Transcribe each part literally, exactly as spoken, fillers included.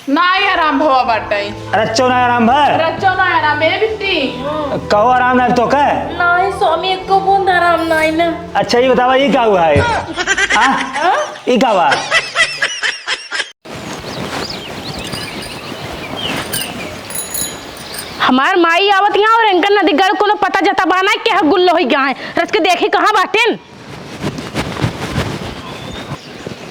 नाहीं आराम भवा बाटइ। रच्चो नाहीं आराम भवा? रच्चो नाहीं आराम, ए बिट्टी। कहो आराम नाहीं तो का? नाहीं स्वामी, एको बूंद आराम नाहीं ना। अच्छा, ई बतावा, ई का हुआ है? हाँ? हाँ? ई का हुआ? हमार माई आवत यहाँ और इनका नदी गाड़ू कोनो पता जता बा ना, केह गुल्लो होइ गया है। रच के देखी कहाँ बाटेन?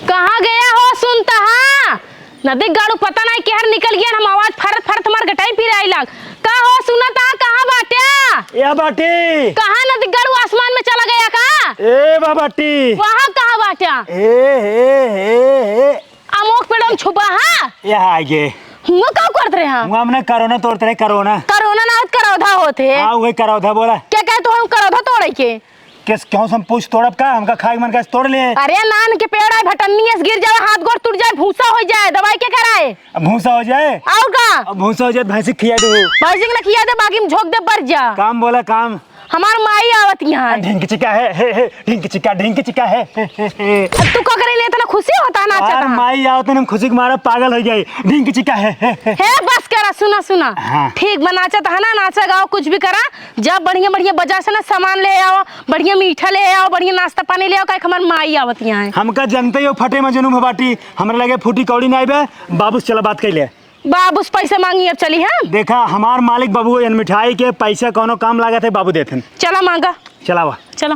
कहाँ गया हो सुनता हा? नदी गाड़ू पता नाहीं केहर निकल गया, हम आवाज फरत फरत हमार गटाई पिराई लाग। का हो सुनता हा, कहाँ बाट्या? या बाटी। कहाँ नदी गाड़ू आसमान में चला गया का? ए बा बाटी। वहाँ कहाँ बाट्या? ए, हे, हे, हे। अमोक पेड़ों में छुपा, हाँ? यहाँ आ गए। हुआ का करत रहे, हाँ? हुआ हमने कोरोना तोड़त रहे, कोरोना। कोरोना ना होत, करौधा होत है। हाँ, वही करौधा बोला। क्या कहे तो हम करौधा तोड़े के? किस, क्यों से हम पूछ तोड़ब का? हमका खाए के मन करे तोड़ ले। अरे नान के पेड़ है, भटन्नी अस गिर जावे, हाथ गोड़ टूट जाए, भूसा हो जाए, दवाई के कराए? अब भूसा हो जाए? और का? अब भूसा हो जाए, भैंसी खिया दो। भैंसी के ना खिया दे, बाकी में झोंक दे, बर जा। काम बोला, काम। हमार माई आवत यहाँ है। ढिंक चिका है, हे, हे, ढिंक चिका, ढिंक चिका है, हे, हे, हे। अब तू का करे, इतना खुशी होता, नाचा यार, था। माई आवत है, हम खुशी के मारे पागल हो जाए। ढिंक चिका है, हे, हे। हे, बस करा, सुना, सुना। हाँ। ठीक बा, नाचा था ना, नाचा गाओ, कुछ भी करा। जा बढ़िया, बढ़िया बाजार से ना सामान ले आओ, बढ़िया मीठा ले आओ, बढ़िया नाश्ता पानी ले आओ, काहे कि हमार माई आवत यहाँ है। हमका जनते ही हो फटे मजनू में बाटी, हमरा लगे फूटी कौड़ी नाई बे, बाबू से चला बात कर ले। बाबू से पैसा मांगी, अब चली, हाँ? देखा, हमार मालिक बाबू, इन मिठाई के पैसा कौनो काम लागत है, बाबू देथन। चला मांगा। चलावा। चला।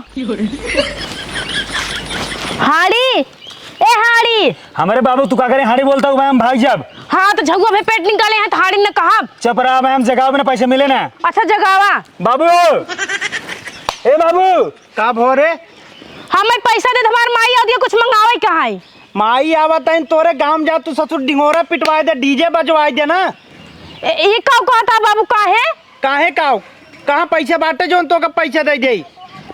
हाड़ी, ए हाड़ी। हमरे बाबू, तू का करे हाड़ी बोलता हूँ, हम भाग जाब। हाँ, तो झगुआ भे पेट निकाले हैं, तो हाड़ी न कहा। चुप रहा, मैं हम जगाओ, मैंने पैसे मिले ना। अच्छा, जगावा। बाबू, ए बाबू। का भो रे? हमें पैसा दे, हमार माई आवत है, कुछ मंगावे का है? माई आवत है, तोरे गांव जा, तू ससुर ढिंगोरा पिटवाए दे, डीजे बजवाए दे ना। ए, ई का कहता बाबू, काहे? काहे का? कहाँ पैसा बाटे जोन तोके पैसा दे देई?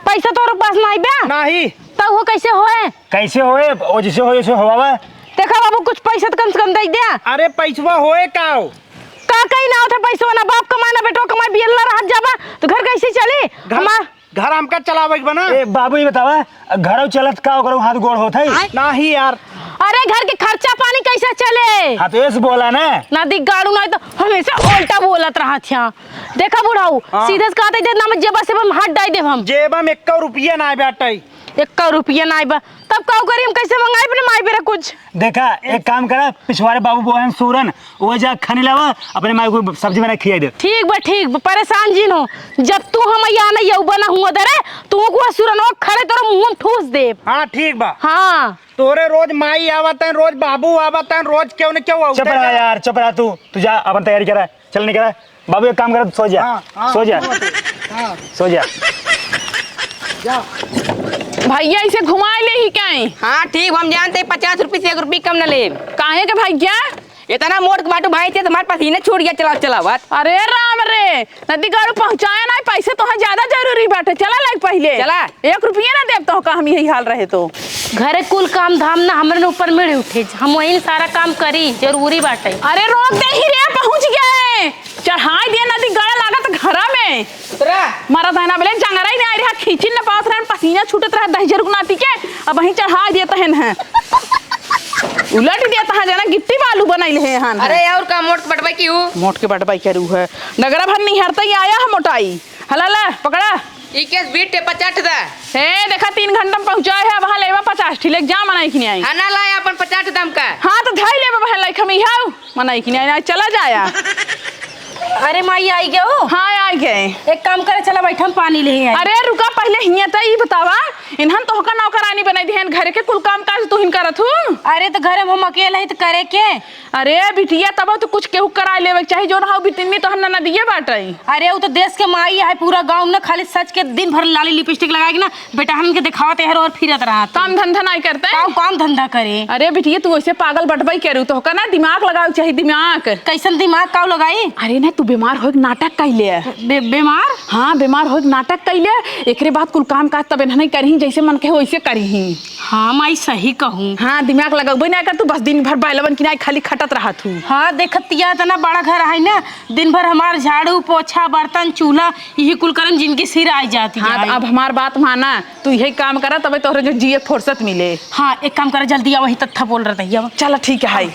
पैसा तोरे पास नाई बा? नाही। तब वो कैसे होए? कैसे होए? वो जैसे होए, वैसे होवावा। देखा बाबू, कुछ पैसा तो कम से कम दे दे। अरे पैसवा होए का? का कहीं ना होता पैसवा, ना बाप कमाए, ना बेटवा कमाए, बियल्ला रहत जाबा, तो घर कैसे चली? घर हमार घर हमका चलावे के बना। ए, बाबू, ये बतावा, घरौ चलत का ओकरो हाथ गोड़ होत है? नाही यार। अरे, घर के खर्चा पानी कैसे चले? हाँ, तो ऐसे बोला ना। ना दिगाड़ू, ना तो हमेशा उल्टा बोलत रहत है। देखा बुढ़ऊ, हाँ। सीधे से कहते थे, ना मैं जेबा से हम हाथ डाल देब हम। जेबा में एक्को रुपया ना बाटे। एक्को रुपया ना बा, तब का करी हम, कैसे मंगाई अपने माई बेरा कुछ? देखा, एक काम करा, पिछवारे बाबू बोहन सूरन, वो जा खनी लावा, अपने माई को सब्जी बना खिया दे। ठीक बा, ठीक बा, परेशान जिन हो। जब तू हम यहाँ नहीं यऊ बना हुआ दे रे, तू को सुरनवा खड़े तोरा मुंह में ठूस देब। हाँ, ठीक बा। हाँ। तोरे रोज माई आवत है, रोज बाबू आवत है, रोज क्यों न क्यों आवत चुप रहा है। यार, चुप रहा तू। तू जा, अपन तैयारी करा, चल निकल। बाबू, एक काम कर, सो जा। हाँ, हाँ, सो जा। हाँ। सो जा। जा। भैया, इसे घुमाए ले ही काहे? हाँ, ठीक, हम जानते हैं, पचास रुपये से एक रुपये कम न लेब। काहे के भैया? इतना मोट के बाटू भाई थे, तुम्हारे पसीने छूट गया, चलाओ, चलावत। अरे राम रे, नदी गाड़ू पहुँचाया ना, पैसे तोहे ज्यादा जरूरी बाटे, चला लाइक पहिले। चला। एक रुपया ना देब तोहका, हम यही हाल रहे तो। घरे कुल काम धाम ना हमरे ऊपर मिढ़ उठे, हम वही सारा काम करी, जरूरी बाटे। अरे रोक दे ही रे, पहुँच गए। चढ़ाई दिया नदी गाड़ा लागत घरा में। उतरा। मरद है ना बोले, जंगरा ही नहीं आए रहा, खींचिन न पावत रहे, पसीना छूटत रहा दहिजर नाती के, अब वहीं चढ़ाई दिया तहन है। उलट दिया तहाँ जना गिट्टी बालू बनाई ले हन। अरे और का मोट के बटवाई की हूँ? मोट के बटवाई करू है। डगरा भर निहरता ही आया है मोटाई। हला ला, पकड़ा। ई केस बीट है, पचास दा। ए, देखा, तीन घंटा में पहुँचाए है, अब हाँ लेवा पचास ठी, लेके जा, मना इखनी आई। हाँ, ना लाए अपन पचास दाम का। हाँ, तो धाई लेवा बहन, लाइक हम इहाऊ, मना इखनी आई, ना चला जाया। अरे माई, आई गए हो? हाँ, आई गए। एक काम करे, चला बैठा, हम पानी ले आई। अरे रुका, पहले हियाँ तो ई बतावा, इन्हन तोहका नौकरानी बनाई दिहन, घर के कुल काम काज तू हिन करत हूँ। अरे तो घर में हम अकेले ही तो करे के। अरे बिटिया, तब तो कुछ केहू कराए लेवे के चाही, जोन हाउ बिटिन्नी तोहर ननदिये बाटई। अरे, उ तो देश के माई है, पूरा गाँव में ना खाली सच के दिन भर लाली लिपस्टिक लगा के ना बेटहन के देखावत एहर ओहर फिरत रहत। काम धंधा नाई करते? काम, काम धंधा करे। अरे बिटिया, तू वैसे पागल बटबई करू, तोहका ना दिमाग लगावे के चाही, दिमाग। कैसन दिमाग, काउ लगाई? अरे ना, तू बीमार होए के नाटक कैले। बे-, बीमार? हाँ, बीमार होए के नाटक कैले, एकरे बाद कुल काम काज तब एनहने करही, जैसे मन कहे वैसे करही। हाँ माई, सही कहूँ। हाँ, दिमाग लगउबे ना कर तू, बस दिन भर बैलवन की नाई खाली खटत रहत हूँ। हाँ, देखत तिया इतना बड़ा घर है ना, दिन भर हमार झाड़ू, पोछा, बर्तन, चूल्हा, यही कुल करन जिनगी सिर आइ जाती हाँ, है। तो अब हमार बात माना, तू यही काम करा, तबे तोहरे जो जिए फुर्सत मिले। हाँ, एक काम करा, जल्दी आवा, वही तत्था बोल रहा था, आवा। चला, ठीक है। हाय।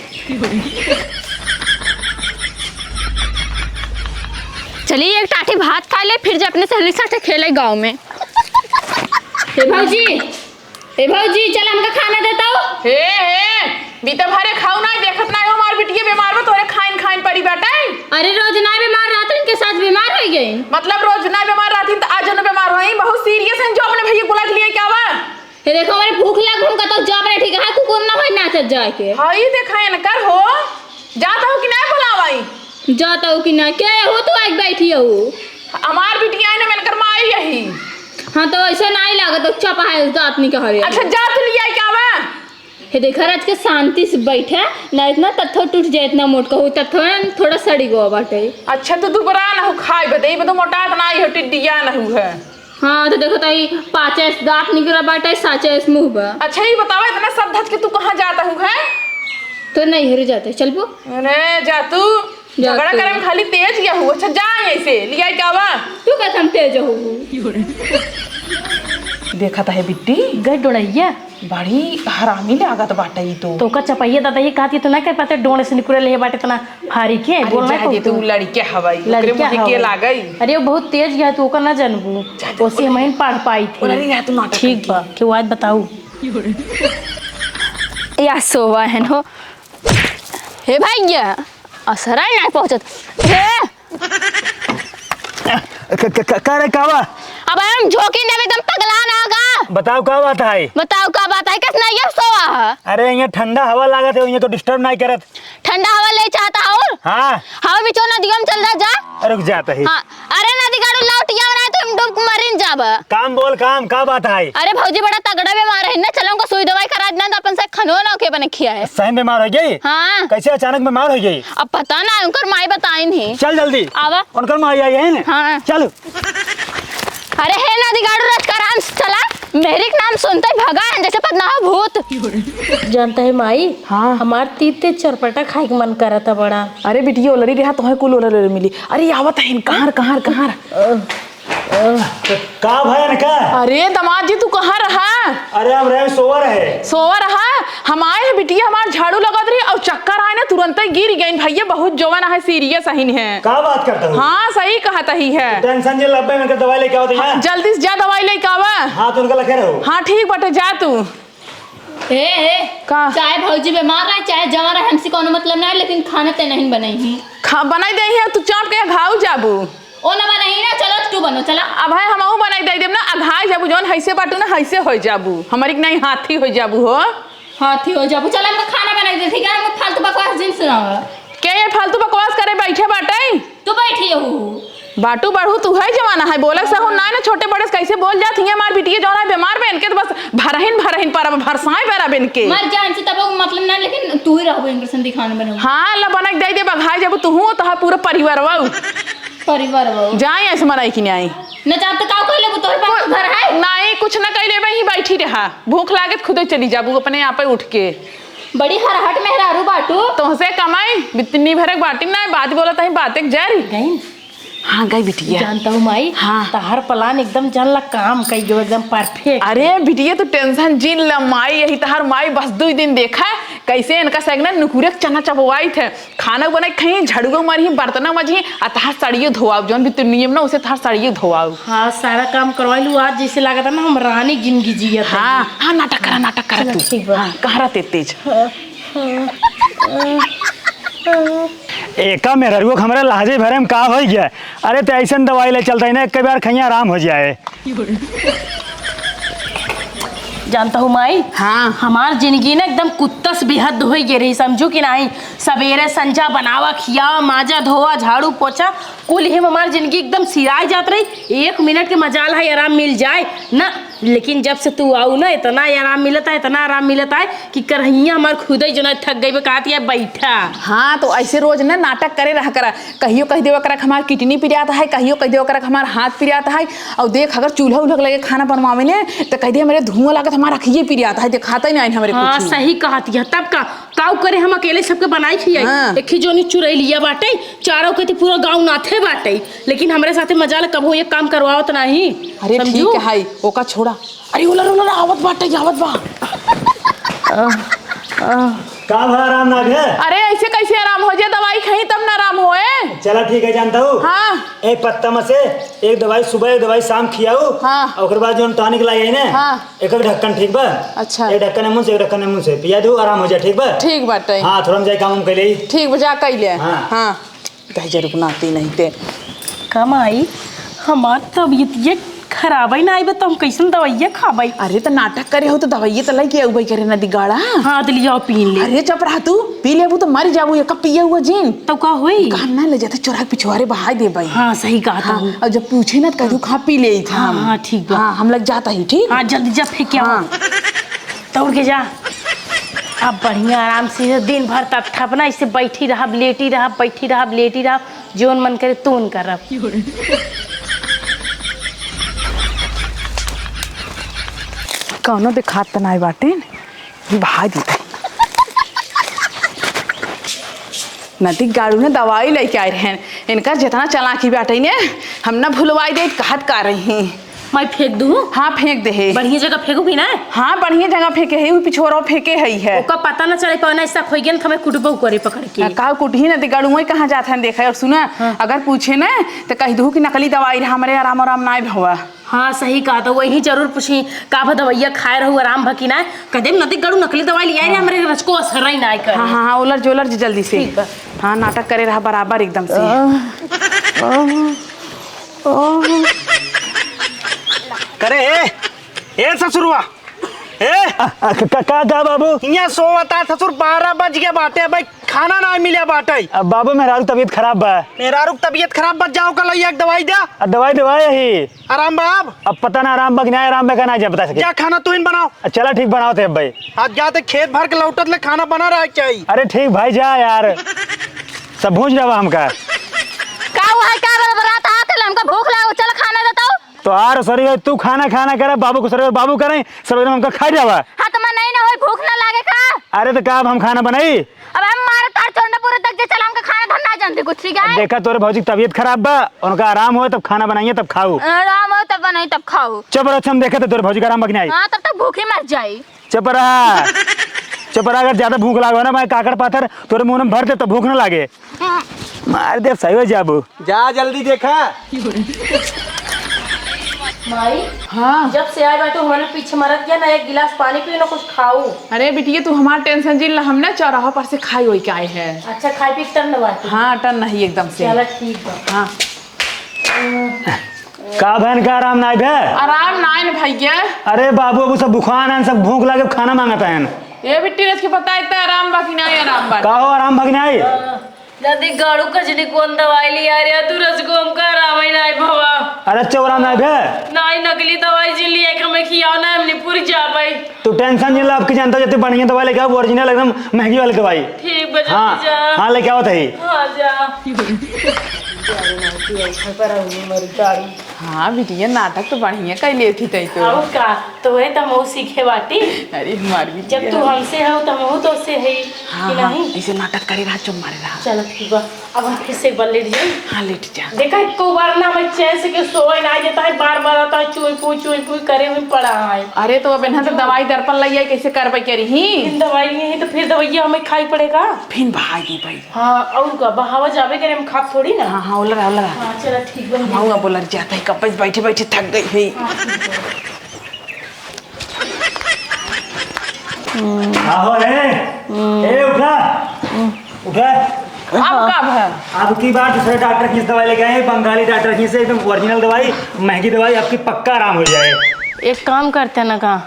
चली एक टाठी भात खाइ ले, फिर जे अपने सहेली साथे खेले गाँव में। ए भौजी, ए भौजी, चल हमका खाना देतउ। हे, हे, बीता भरे खाउ ना, देखत ना हो हमार बिटिया बीमार बा, तोहरे खाइन खाइन परी बाटे। अरे रोज ना बीमार रहत, इनके साथ बीमार होइ गई। मतलब रोज ना बीमार रहती त आज न बीमार होई, बहुत serious है, जो अपने भैया बुला के लिए क्या बा? हे देखो, हमारे भूख लग, हम कतौ जाब नहीं, ठीक है, कुकुर ना होई नाचत जाए के। हाँ, ई देखा इनकर हो, जात हो कि नहीं बुलावाई? जात हो कि नहीं? के हो तू आज बैठी हो? हमार बिटिया है ना, इनकर माई यही। हाँ, तो ऐसे नहीं लागत, तो चुप है, जात नहीं कह रहे। अच्छा, जा तू लिया क्या बा? हे देखा, राज के शांति से बैठे, ना इतना तत्थो टूट जाए, इतना मोट कहू, तत्थो थोड़ा सड़ी गो बाटे। अच्छा, तू दुबरा ना हो, खाए बदे, ई बदे मोटा इतना आई हो, टिड्डिया ना हो है। हाँ, तो देखो, ताई पाँचे से दाँत निकला बाटे, साँचे से मुँह बा। अच्छा, ई बतावा, इतना सज धज के तू कहाँ जात हू है? तो नैहर जाते, चलबो? अरे, जा तू, जा झगड़ा तू। करे में खाली तेज या हू। अच्छा, जा यहीं से, लिया क्या बा? तू कसम तेज हू। देखा त है बिट्टी? गई डोड़ैया। बड़ी हरामी लागत बाटे ई तो। तो ओकर चपैया दादा ये कहती तो ना कर पाते, डोड़े से निकुरे ले बाटे इतना भारी के, अरे बोलना जाए कौन दे, तू तो? लड़के हवाई, ओकरे लड़के मुँह के हवाई। लागई। अरे वो बहुत तेज गया, तू ओकर ना जानबू। जा दे, ओसे ओने। हमहिन पढ़ पाई थी। ओने रहा, तू नाटक ठीक करती। बा, के आज बताऊ। या सोवा है हो। हे भैया, असरा ही नहीं पहुँचत। हे! क-, क-, क-, का रे, का बा? अब हम झोंकी देबे, एकदम पगला ना होगा। बताओ, का बात है? बताओ, का बात है? कस नहीं, ये सोवा है। अरे, यहाँ ठंडा हवा लागत है, यहाँ तो disturb नहीं करत। ठंडा हवा ले चाहता और? हाँ। हवा बिचो नदिया में चल जा, जा। अरे, रुक जाता है। हाँ। अरे, नदी गाड़ू लौट जाओ ना, तो हम डूब के मरिन जाब। काम बोल, काम, का बात है? अरे, भौजी बड़ा तगड़ा बीमार है ना, चलो उनको सुई दवाई करा देना, तो अपन से खनो ना के बने खिया है। सही बीमार हो गई? हाँ। कैसे अचानक बीमार हो गई? अब पता ना, उनकर माई बताइन ही। चल जल्दी। आवा। उनकर माई आई है ना? हाँ। चल। अरे हे नदी गाड़ू राजकराम, चला, मेहरी के नाम सुनते ही भगा है, जैसे पता ना हो भूत। जानता है माई, हाँ। हमार तीते चरपटा खाए के मन करत है बड़ा। अरे बिटिया, ओलरी रहा, तोहे कुल ओलरी मिली। अरे आवत है, कहाँ, कहाँ, कहाँ? का भय इनका? अरे दामाद जी, तू कहाँ रहा? अरे हम रहे, सोवा रहे। सोवा रहा? हम आए हैं बिटिया, हमार झाड़ू लगत रही और चक्कर आए ना, तुरंते गिर गई भैया, बहुत जवन है, serious अहिन है। का बात करता हूँ? हाँ, सही कहत ही है। Tension जे लब्बे में के दवाई लेके आवत है। हाँ, जल्दी से जा दवाई लेके आवा। हाँ, तो उनका लखे रहो। हाँ, ठीक बटे, जा तू। ए, ए, का? चाहे भौजी बीमार रहे, चाहे जवान रहे, हमसे कौनो मतलब ना है, लेकिन खाना ते नहीं बनई ही। खा-, बनाई दे ही, तू चाप के घाव जाबू। ओ ना बनई ना, चलो तू बनो, चला। अब है हमहू बनाई दे देब ना, अघाई जाबू, जौन हैसे बाटू ना, हैसे हो जाबू, हमरी के नहीं हाथी हो जाबू हो। हाथी हो जाबू, चल हमको खाना बनाई दे, ठीक है? हमको फालतू बकवास जिन सुनाओ। के ये फालतू बकवास करे बैठे बाटे? तू बैठी हो। बाटू बढ़ू तू है जवाना है, बोले सहू ना, ना छोटे बड़े से कैसे बोल जात हियाँ हमार बिटिया जौन है बीमार बा, इनके तो बस भरहिन भरहिन पर अब भरसाए पर अब इनके। मर जाए इनसे तब मतलब ना, लेकिन तू ही रहबो इनके संग दिखाने बने। हाँ, ला बनक दे दे बघाई जब तू हूँ तो पूरा परिवार वो। परिवार वो। जाए ऐसे मराई कि नहीं आई। न जाब तो का कर लेबू, तोहरे पास तो घर है। नहीं, कुछ न कह लेबे, यहीं बैठी रहा, भूख लागत खुदे चली जाबू अपने आप उठ के। बड़ी हरहट मेहरारू बाटू। तोहसे कमाई, बितनी भरक बाटी ना, बात बोलत ही, बातें जारी। गई? हाँ, गई बिटिया। जानता हूँ माई, हाँ। तहार plan एकदम जन ला काम कई गयो, एकदम perfect। अरे बिटिया, तू tension जिन ल माई, यही तहार माई बस दुई दिन देखा, कैसे इनका सगना नुकुरे के चना चबवाई थे, खाना बनाई खई, झड़ुआ मारी, बर्तन मजी, आ तहार साड़ियो धोआऊ, जौन भी तू नियम ना, उसे तहार साड़ियो धोआऊ। हाँ, सारा काम करवाई लू आज, जैसे लागत है ना हम रानी जिंदगी जियत है। हाँ, हाँ, नाटक करा, नाटक करा चलो, तू। ठीक बा। हाँ, कहाँ रहते तेज? एका मेहररुआ के हमरा लहजे भरे में का होइ गया? अरे, तो ऐसन दवाई ले चलता ही ना, एक बार खइया आराम हो जाए। जानता हूँ माई, हाँ। हमार जिंदगी ना एकदम कुत्ता से बेहद होइ गई रही, समझू कि नहीं? सवेरे संझा बनावा, खियावा, माजा, धोवा, झाड़ू, पोछा, कुल ही में हमार जिंदगी एकदम सिराय जात रही। एक मिनट के मजाल है, आराम मिल जाए ना, लेकिन जब से तू आऊ ना, इतना आराम मिलत है, इतना आराम मिलत है कि करहिया हमार खुदे जो ना थक गई बा, कहत है, "बैठा।" हाँ, तो ऐसे रोज ना नाटक करे रहा करा। कहियो कह देवा करा कि हमार kidney पिरात है, कहियो कह देवा करा कि हमार हाथ पिरात है। और देख, अगर चूल्हा उल्हा के लगे खाना बनवावे ने, तो कह दे, "हमरे धुआं लागत, हमार अखिए पिरात है, देखाता ही नहीं हमरे हाँ, कुछ।" सही कहत है। तब का, काऊ करे, हम अकेले सबके बनाई खियाई। हाँ। एक ही जोनी चुरैलिया बाटे, चारों के तो पूरा गाँव नाथे बाटे, लेकिन हमरे साथे मजाल कबो एक काम करवावत नाही। अरे समझू? ठीक है, ओका छोड़ा। अरे ओलर, ओलर, आवत बाटे, आवत बा। का भा आराम ना घे? अरे ऐसे कैसे आराम हो जाए, दवाई खाई तब ना आराम होए। चला ठीक है, जानता हूँ। हाँ। ए पत्ता में से एक दवाई सुबह, एक दवाई शाम खियाऊ। हाँ। और ओकर बाद जौन टॉनिक लाई है ना, हाँ। एक एक ढक्कन, ठीक बा? अच्छा। एक ढक्कन एमुन से, एक ढक्कन एमुन से पिया दू, आराम हो जाए, ठीक बा? ठीक बाटे। हाँ, थोड़ा हम जाए काम वाम कैले। ठीक बा, जा कैले। हाँ। हाँ। दहिजरू के नाती नहीं ते। का माई, हमार तबीयत ये खराब है ना, आई बा तो हम कैसन दवाइया खाबै? अरे तो नाटक करे हो तो दवाइया तो लेके आऊ भाई करे नदी गाड़ा। हाँ, तो लियाओ पी ले। अरे चुप रहा तू, पी लेबू तो मर जाबू, ये कब पिए हुआ जिन। तो का होई? कान ना ले जाते चोरा के पिछुआरे बहाई दे भाई। हाँ, सही कहा हाँ, तू। और जब पूछे ना तो कह दू कहाँ पी ले था हाँ, हम। हाँ, ठीक बा। हाँ, हम लग जाता ही, ठीक? हाँ, जल्दी जा फेंक के आओ। हाँ। दौड़ के जा। अब बढ़िया आराम से दिन भर तब थपना, इसे बैठी रहब, लेटी रहब, बैठी रहब, लेटी रहब, जौन मन करे तौन करब। कौनो देखात त नाय बाटे, भाग देते। नदी गाड़ू ने दवाई लेके आए रहन, इनकर जितना चालाकी बाटे ने, हम ना भुलवाई दे, कहत का रही। मैं फेंक दूँ? हाँ, फेंक दे है। बढ़िया जगह फेंकू भी ना? हाँ, बढ़िया जगह फेंके है, उ पिछोरो फेंके है, है। ओका पता ना चले पावे ना, ऐसा खोई गन, हमें कुटबो करे पकड़ के। का कुटही ना, ते गड़ुए कहाँ जात हैं, देखे और सुना, हाँ। अगर पूछे ना, तो कह दू कि नकली दवाई रहा, हमरे आराम, आराम ना भवा। हाँ, सही कहा, तो वही जरूर पूछी, का भा दवाइया खाए रहू, आराम भा कि ना? कह देब, नदी गड़ू नकली दवाई लिया रे, हमरे रचको असर ही ना कर। हाँ, हाँ, हाँ, उलर जो, उलर जो जल्दी से। ठीक बा। हाँ, नाटक करे रहा बराबर एकदम से। करे, ए, ए ससुरवा, ए। आ, आ, का, का, का बाबू? हियाँ सोवता ससुर, बारह बज गया बाटे, भाई खाना ना मिले बाटे। अब बाबू मेहरारू तबीयत खराब बा। मेहरारू के तबीयत खराब बा, जाओ कल एक दवाई दे। आ, दवाई, दवाई यही। आराम बा अब? अब पता ना आराम बा कि ना आराम बा, का ना जा बता सके। जा खाना तू ही बनाओ। आ, चला ठीक बनाओ थे अब भाई। आज जाते खेत भर के लौटत ले खाना बना रहा चाहिए। अरे ठीक भाई जा यार, सब भूज रहा हमका। का हुआ है, का बड़बड़ात है? आके हमका भूख लागो, चल खाना देता हूँ। तो आर सरी भाई तू खाना खाना करे, बाबू को सरी बाबू करे, सब एकदम हमका खाई जावा। हाँ तो मैं नहीं ना होई, भूख ना लागे का? अरे तो का अब हम खाना बनाई? अब हम मारे तार चोरना पूरे तक जे चल हमका खाना धरना जानते कुछ, ठीक है? देखा तोरे भौजी की तबीयत खराब बा, उनका आराम होए तब खाना बनाइए तब खाऊ। आराम होए तब बनाई तब खाऊ। चुप रहो, हम देखे तो तोरे भौजी का आराम बा कि नहीं। हाँ, तब तक भूखे मर जाई। चुप रहा। चुप रहा, अगर ज्यादा भूख लागो ना भाई काकड़ पाथर तोरे मुंह में भर दे तो भूख ना लागे। मार दे सही हो जाबू। जा जल्दी देखा। माई, हाँ। जब से आए बाटे हमारे पीछे मरत गया ना, एक गिलास पानी पियो ना कुछ खाऊ। अरे बिटिया तू हमार टेंशन जिन ला, हम ना चौराहा पर से खाई होई के आए हैं। अच्छा खाई पी के टन बाटे। हाँ टन नहीं एकदम से। चला ठीक बा। हाँ। का भैन का आराम नाई भे? आराम नाई न भैया। अरे बाबू, अब सब भूखान हैं, सब भूख लागे, खाना मांगत हैं। ए बिट्टी रच के पता है, इतना आराम बा कि नाई आराम बा? का हो आराम बा कि नाई? जल्दी गाड़ू कजनी कौन दवाई लिया रे, तू रच को हमका आराम ही नाई भवा। अरे अच्छा आराम नाई भे? नाई नकली दवाई जी लिया के हमें खियाओ ना, हमने पूरी जा पाई। तू टेंशन नहीं ला, आपकी जनता जब बढ़िया दवाई लेके आओ, ओरिजिनल एकदम महंगी वाली दवाई। ठीक बा, जल्दी हाँ, जा। हाँ, लेके आओ तही। हाँ, जा। हाँ, बिटिया, नाटक तो बढ़िया कइ लेत ही तई तो। अउ का, तोहे त हमहू सीखे बाटी। अरे, हमार बिटिया। जब तू हमसे हउ, त हमहू तोसे हई, हाँ, कि हाँ, नहीं? ऐसे नाटक करे रहा, चुप मारे रहा। चल, ठीक बा। अब हम फिर से एक बार लेट जाई। हाँ, लेट जा। देखा, एको बार ना हमें चैन से के सोए ना देता है, बार-बार आता है, चुई पुई, चुई पुई करे में पड़ा है। अरे, तो अब इन्हें तो दवाई दर्पण लग जाए, कैसे कार्रवाई करी ही? इन दवाई नहीं है, तो फिर दवाइया हमें खाई पड़ेगा। फिर भाई दी भाई। हाँ, और का, बहावा जाबे करे, हम खाब थोड़ी ना। हाँ, हाँ, ओलरा, ओलरा। हाँ, चला, ठीक बा। हम आऊँगा, बोलर जाता है, कब बैठे, बैठे थक गई है। हाँ, ठीक बा। आहो रे, ए, उठा, उठा। अब का भा? अब की बार दूसरे डॉक्टर की से दवाई लेके आए, बंगाली डॉक्टर की से एकदम ओरिजिनल दवाई, महंगी दवाई, आपकी पक्का आराम हो जाए। एक काम करते ना का,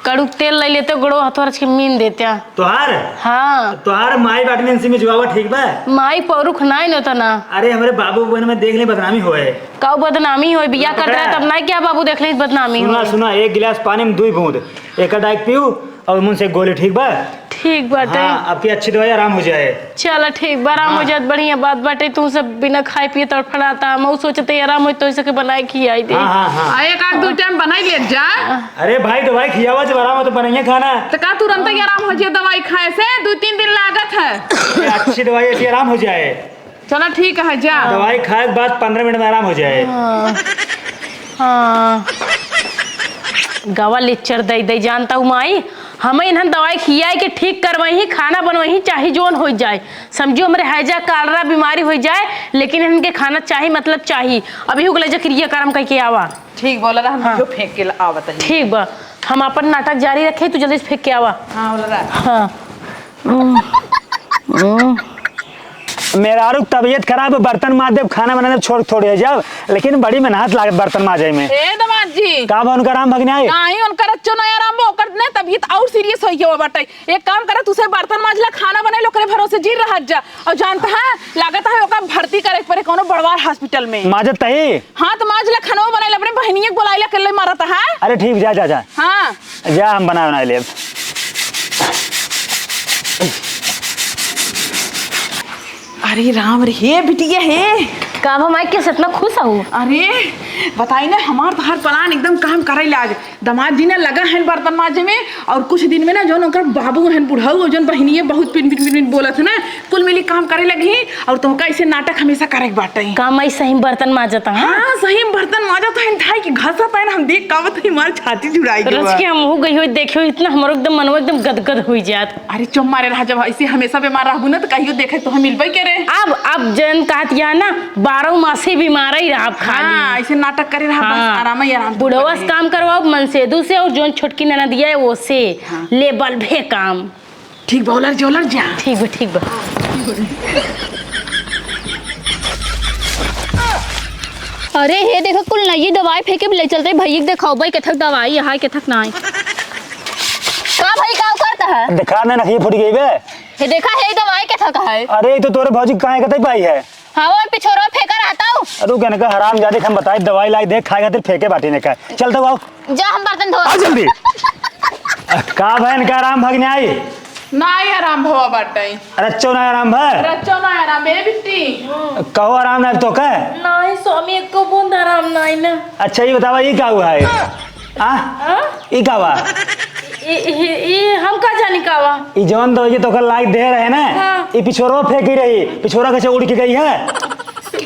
कड़ू तेल ले लेते, गोड़ो हाथों रच के मीन देते। तोहार? हाँ। तोहार माई बाटने इनसे में जुआवा ठीक बा? माई पौरुख नाई न होता ना। अरे हमरे बाबू बहन में देख ले बदनामी होए। काऊ बदनामी होए, बियाह करत रहे तब नाई क्या बाबू देख ले बदनामी सुना, होए। सुना, एक गिलास पानी में दुई बूंद, एक डाइक पीऊ और मुन से गोली, ठीक बा? ठीक बाटे। हाँ, आपकी अच्छी दवाई आराम हो जाए। चला ठीक बा, आराम हो हाँ। जात, बढ़िया बात बाटे। तू सब बिना खाए पिए तड़फड़ाता, हम ऊ सोचते आराम होई तो इसे के बनाए खियाई दे। हाँ, हाँ, हाँ। आ, एक आध दो टाइम बनाई ले जा। अरे भाई, दवाई खियावा, जब आराम हो तो बनाइए खाना। तो का तुरंत ही आराम हो जाए दवाई खाए से? दो तीन दिन लागत है। ये अच्छी दवाई ऐसी आराम हो जाए। चला ठीक है, जा। दवाई खाए के बाद पन्द्रह मिनट में आराम हो जाए। हाँ। हाँ। गवा लेक्चर दे दे जानता हूँ माई, हमें इन्हन दवाई खियाए के ठीक करवही, खाना बनवही, चाहे जौन होइ जाए। समझियो, हमरे हैजा, कालरा बीमारी होइ जाए, लेकिन इन्हन के खाना चाही, मतलब चाही। अभी उगले जकरिया करम कइके आवा। ठीक बोला रहा, हम हाँ। जो फेंक के ला-, आवत है। ठीक बा, हम अपन नाटक जारी रखे, तू जल्दी से फेंक के आवा। हाँ, बोला रहा। हाँ। हम्म, हम्म। मेहरारू क तबियत खराब है, बर्तन माज देब, खाना बनाने छोड़ थोड़े है जाब, लेकिन बड़ी मेहनत लागत बर्तन माजे में। ए दमाद जी। का बा उनका आराम भगने आई? नाही, उनका रच्चो ना आराम बा, ओकर ने तबियत और सीरियस होइ गया बाटे। एक काम करा, तू से बर्तन माज ला, खाना बनाए ला, ओकरे भरोसे जी रहत जा। और जानता है, लागत है ओका भर्ती करे के पड़े कोनो बड़वार हॉस्पिटल में। माजत तही? हाँ, तो माज ला, खाना बनाए ला, अपने बहनिया के बोलाए ला, अकेले मारत है। अरे ठीक, जा, जा, जा। हाँ। जा, हम बना, बना लेब। अरे राम रे, हे बिटिया हे। का भा माई, कैसे इतना खुश हो? अरे बताई ना, हमार तोहार प्लान एकदम काम करे लाग। दामाद जी ने लगा है बर्तन माजे में, और कुछ दिन में ना जौन ओकर बाबू हैं बुढ़ऊ, और जौन बहिनिये बहुत पिन पिन पिन पिन बोलत है ना, कुल मिली काम करे लगी। और तोहका ऐसे नाटक हमेशा करे के बाटे। का माई सही में बर्तन माजत हैं? हाँ, सही में बर्तन माजत हैं, धाई के घसत हैं, हम देख कावत ही हमार छाती जुड़ाई गवा। रच के हमहू गई होई, देखियो इतना हमरो एकदम मनवा एकदम गदगद होई जात। अरे चुप मारे रहा, जब ऐसे हमेशा बीमार रहबू ना तो कहियो देखे तो हम मिलबे करे। अब, अब जन कहत या ना, बारह मासे बीमार ही रहब खाली। हाँ, ऐसे नाटक करे रहा, बस हाँ। आराम ही आराम से बुढ़वा से पकड़े। काम करवाओ मनसेदू से और जौन छोटकी ननदिया है वो से। हाँ। ले बल भे काम। ठीक बा, उलर जा, उलर जा। ठीक बा, ठीक बा। अरे हे देखो, कुल नई दवाई फेंके ले चलते भैया के देखाओ भाई, केथक दवाई यहाँ, केथक नाई। का भाई, का करता है? देखा ना, नखी फूट गई बे। हे देखा, हे दवाई केथक है। अरे, ये तो तोरे भौजी काहे के तक पाई है? हाँ, वो पिछोरो फेंका रहता हूँ। अरे, कहने का हराम जादे, हम बताए, दवाई लाई दे, खाए खातिर फेंके बाटी ने का। चल तो आओ। जा, हम बर्तन धो। आ जल्दी। का भैन का आराम भगने आई? नाई आराम भवा बाटई। रच्चो ना आराम भा? रच्चो ना आराम, ए बिट्टी। कहो आराम ना तो का? नाई स्वामी, एको बूंद आराम नाई ना। अच्छा, ये बतावा, ये का हुआ है? आ? आ? ई का बा? ई, ई, ई हम का जानी का बा? ई जवन दवाई तोकर लाग दे रहे ना, हाँ। ई पिछोरवा फेंकी रही, पिछोरा कैसे उड़ के गई है?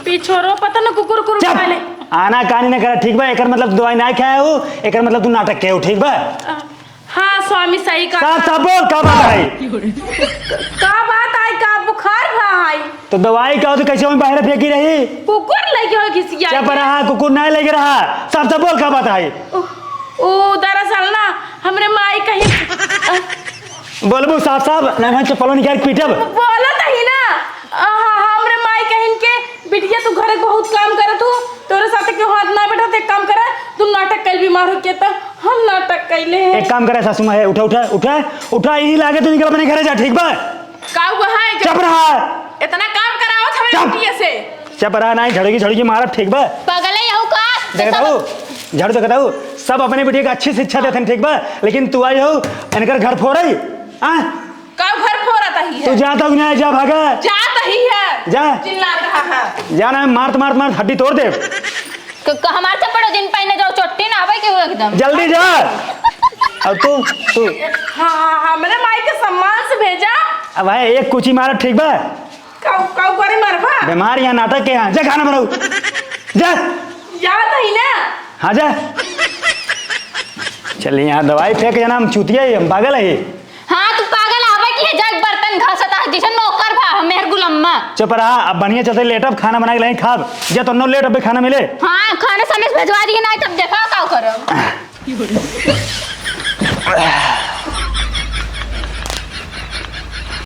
पिछोरवा पता न कुकुर कुकुर चुप! खा ले। आना कानी न करा, ठीक बा? एकर मतलब दवाई ना खाए हो, एकर मतलब तू नाटक के हो, ठीक बा? आ, हाँ स्वामी, सही कहा। साफ साफ बोल, का बात है? का बात आई, का बुखार भा आई? तो दवाई का हो तो कैसे वहीं बाहर फेंकी रही? कुकुर लगे हो घिसिया चुप के। रहा, कुकुर नहीं लगे रहा। साफ साफ बोल, का बात है? उ, उ, दरअसल ना, हमरे माई कहीं, अ, बोलबू साफ साफ, ना मैं चप्पलों निकाल के पीटब। बोलत ही ना। अ, ह-, हमरे माई कहिन के, "बिटिया, तू घरे बहुत काम करत हो, तोरे साथे केहू हाथ ना बैठा, तो एक काम करा, तू नाटक कइल बीमार हो के, त हम नाटक कइले हैं।" एक काम करे सासू माँ, हे, उठा, उठा, उठा, उठा, यही लागे तू निकल अपने घरे जा, ठीक बा? का हुआ है? चुप रहा। इतना काम करावत हमें चुप। बिटिया से। चुप रहा, नहीं झड़की झड़की मारब, ठीक बा? पागल है यहू का? देखता हूँ, झाड़ू देखता हूँ, सब अपने बिटिया के अच्छी शिक्षा देते हैं, ठीक बा? लेकिन तू आई हो, इनकर घर फोड़ई, हाँ? का घर फोड़त ही तू है? जाता हूँ, नहीं जा, भागा। जात ही है। जा। चिल्ला रहा है। जा ना, मारत, मारत, मारत हड्डी तोड़ दे। क-, क-, हमार चप्पड़ो जिन पहने जाओ, चोट्टी ना आवे के एकदम। जल्दी जा। अब तू, तू। हाँ, हाँ, हमरे माई के सम्मान से भेजा। अब भाई, एक कुची मारत, ठीक बा? काऊ, काऊ करे मरबा? बीमार यहाँ नाटक के यहाँ। जा खाना बनाऊ। जा। जात ही ना। हाँ, जा। चल, यहाँ दवाई फेंक जाना, हम चूतिया ही, हम पागल है। हाँ, तू पागल हवे कि है, जाके बर्तन घसत है, जैसे नौकर भा, हम मेहर गुलम्मा। चुप रहा, अब बढ़िया चलते लेटब, खाना बना के लाइन खाब। जा तो नौ लेट, अबे खाना मिले। हाँ, खाना समय से भेजवा दिए, नहीं तब देखा का करब।